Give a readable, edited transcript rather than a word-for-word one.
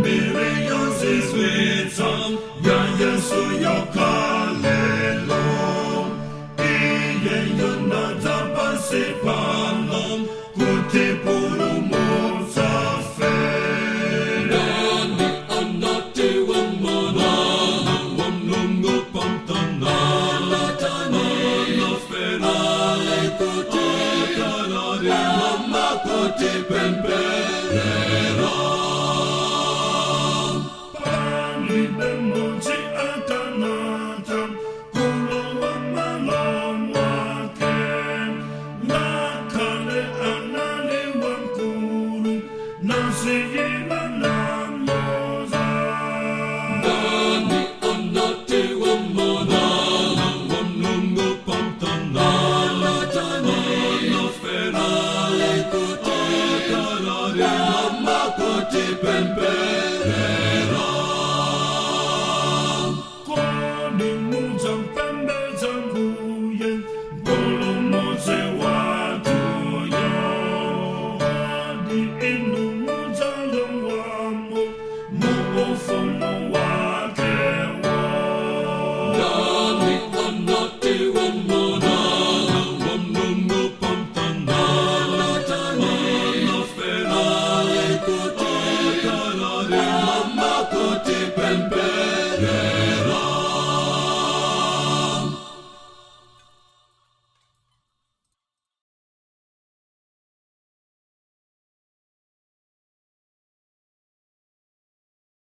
Mbiri yozizwitsa ya Yesu yokalelo, iye yonadza pansi pano kutipulumutsa fe. Ndani anatiwa mwana wa Mulungu pamtanda, anafera atalari amakutipempherera. Palibe mmodzi akanatha kulowa m'malo mwake, ngakhale anali wamkulu, nasiyidwa namnyoza. Ndani anatiwa mwana wa Mulungu pamtanda, anafera atalari amakutipempherera. Kodi mudzampembedza Mbuye, Mpulumutsi wathuyo? Kodi inu mudzalowamo mu ufumu?